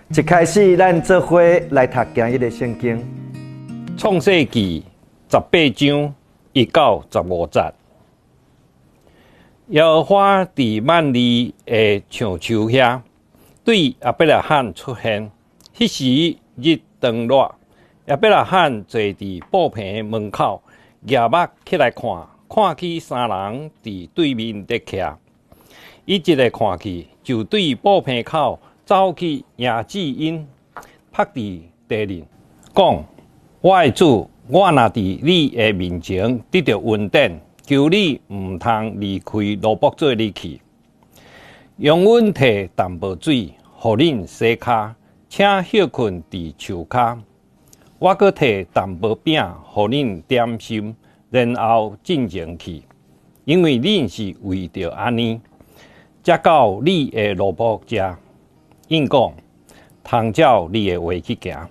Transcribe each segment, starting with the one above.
一開始，咱做伙來讀今日的聖經，創世記十八章一到十五節。耶和華佇幔利的橡樹遐對亞伯拉罕出現，彼時日當熱，亞伯拉罕坐佇布棚門口，舉目起來看，看見三人佇對面咧徛。伊一个看去，就對布棚口走去迎接𪜶，伏佇地面，講：我的主，我若佇你的面前得著恩典，求你毋通離開奴僕做你去，容阮提淡薄水，予恁洗跤，請歇睏佇樹跤。我閣提淡薄餅，予恁點心，然後進前去，因為恁是為著按呢，才到你的奴僕遮。𪜶講，通照你的話去行。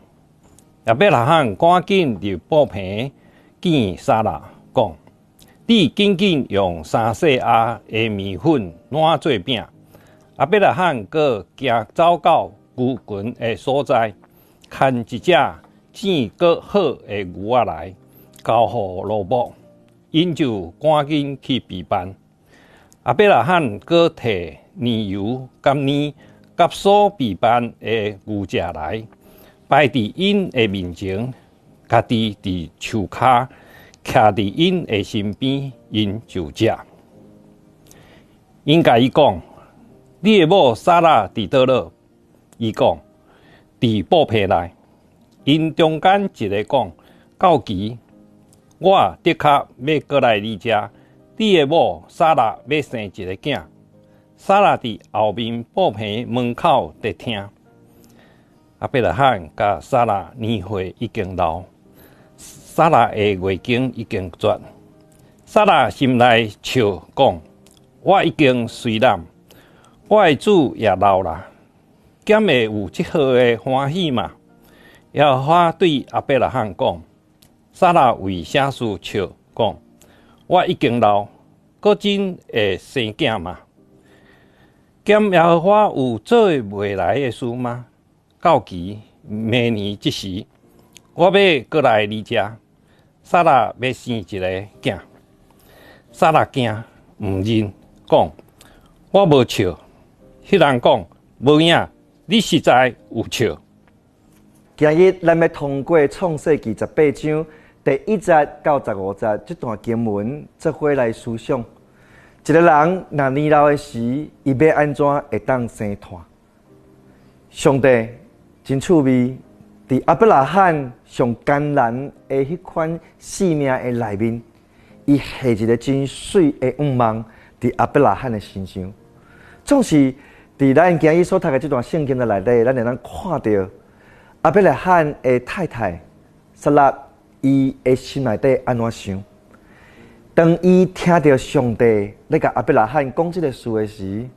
亞伯拉罕趕緊入布棚見撒拉，講：你緊緊用三細亞的麵粉攏做餅。亞伯拉罕閣行走到牛群的所在，牽一隻糋閣好的牛仔來，交予奴僕，𪜶就趕緊去備辦。亞伯拉罕閣提奶油佮奶佮所備辦的牛食來，擺佇𪜶的面前，家己佇樹跤徛佇𪜶的身邊，𪜶就食。𪜶共伊講：你的某撒拉佇佗落？伊講：佇布棚內。𪜶中間一个講：到期，我的確欲過來你遮，你的某撒拉欲生一个囝。撒拉佇後面布棚門口佇聽。亞伯拉罕佮撒拉年歲已經老，撒拉的月經已經絕。撒拉心內笑講：我已經衰老，我的主也老啦，敢會有這號的歡喜嗎？耶和華對亞伯拉罕講：撒拉為啥事笑講：我已經老，閣真會生囝嗎？敢耶和華有做袂來的事嗎？到期明年這時，我欲過來你遮，撒拉欲生一个囝。撒拉驚毋認，講：我無笑。彼人講：無影，你實在有笑。今日咱欲通過創世記十八章第一節到十五節這段經文，做伙來思想。一个人若年老的時，伊欲按怎會當生湠？上帝真趣味，佇亞伯拉罕上艱難的彼款生命的內面，伊下一个真媠的願望佇亞伯拉罕的身上。總是佇咱今日所讀的這段聖經的內底，咱會當看著亞伯拉罕的太太撒拉，伊的心內底按怎想？當伊聽著上帝咧共亞伯拉罕講這个事的時，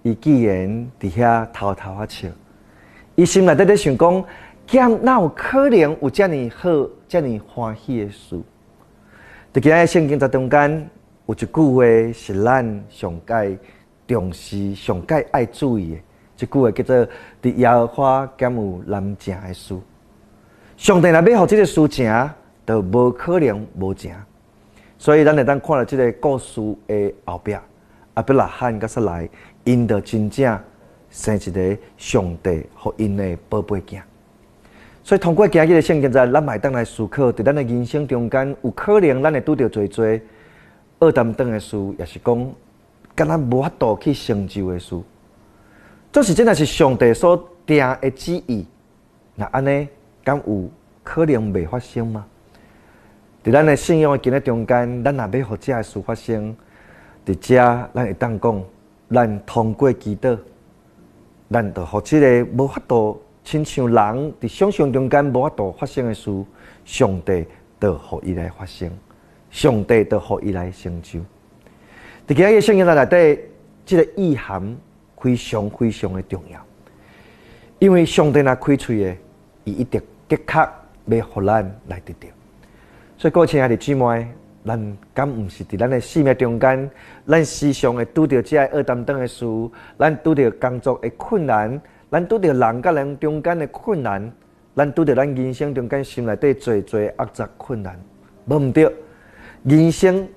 伊竟然佇遐偷偷仔笑。伊心內底咧想講：敢哪有可能有遮爾好、遮爾歡喜的事？佇今日聖經節中間有一句話是咱上蓋重視、上蓋愛注意的。這句話叫做：佇耶和華敢有難成的事？上帝若欲予這个事成，就無可能無成。所以，咱會當看著這个故事的後壁，亞伯拉罕佮撒萊，𪜶就真正生一个上帝予𪜶的寶貝囝。所以，通過今日的聖經節，咱嘛會當來思考，佇咱的人生中間，有可能咱會拄著濟濟僫擔當的事，抑是講敢若無法度去成就的事。總是這若是上帝所定的旨意，若按呢，敢有可能袂發生嗎？佇咱的信仰的經歷中間，咱若欲予這个事發生，佇遮咱會當講，咱通過祈禱，咱就予這个無法度親像人佇想像中間無法度發生的事，上帝就予伊來發生，上帝就予伊來成就。佇今日聖經內底，這个意涵非常非常的重要，因為上帝若開喙的，伊一定的確欲予咱來得著。所以，各位親愛的姊妹，咱敢毋是佇咱的生命中間，咱時常會拄著這个僫擔當的事，咱拄著工作的困難，咱拄著人佮人中間的困難，咱拄著咱人生中間心內底濟濟壓雜困難，無毋對。人生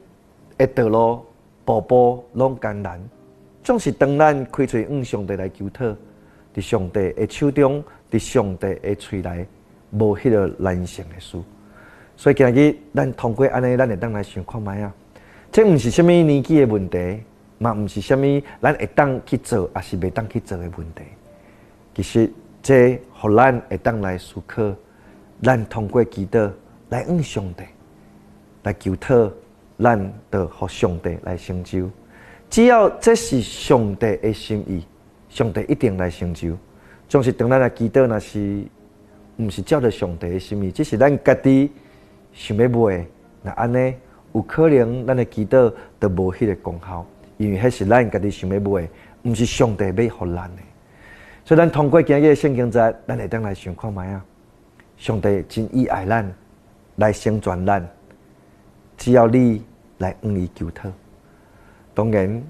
的道路步步攏艱難，總是當咱開喙向上帝來求討，佇上帝的手中，佇上帝的喙內，無彼个難成的事。所以今日咱通過按呢，咱會當來想看覓仔。這毋是啥物年紀的問題，嘛毋是啥物咱會當去做，抑是袂當去做的問題。其實這予咱會當來思考，咱通過祈禱來向上帝來求討，咱就予上帝來成就。只要這是上帝的心意，上帝一定來成就。總是當咱來祈禱，若是毋是照著上帝的心意，只是咱家己想欲欲的，若按呢，有可能咱的祈禱就無彼个功效，因為彼是咱家己想欲欲的，毋是上帝欲予咱的。所以，咱通過今日的聖經節，咱會當來想看覓仔。上帝真意愛咱，來成全咱。只要你來向伊求討，當然，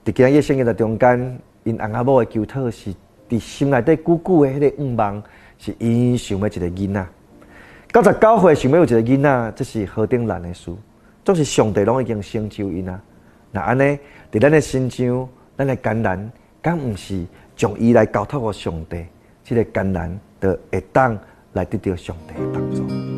佇今日聖經節中間，𪜶翁仔某的求討是佇心內底久久的彼个願望，是𪜶想欲一个囡仔。99歲想欲有一个囡仔，這是何等難的事。總是上帝攏已經成就𪜶啊。若按呢，佇咱的身上，咱的艱難，敢毋是將伊來交託予上帝？這个艱難，就會當來得著上帝的幫助。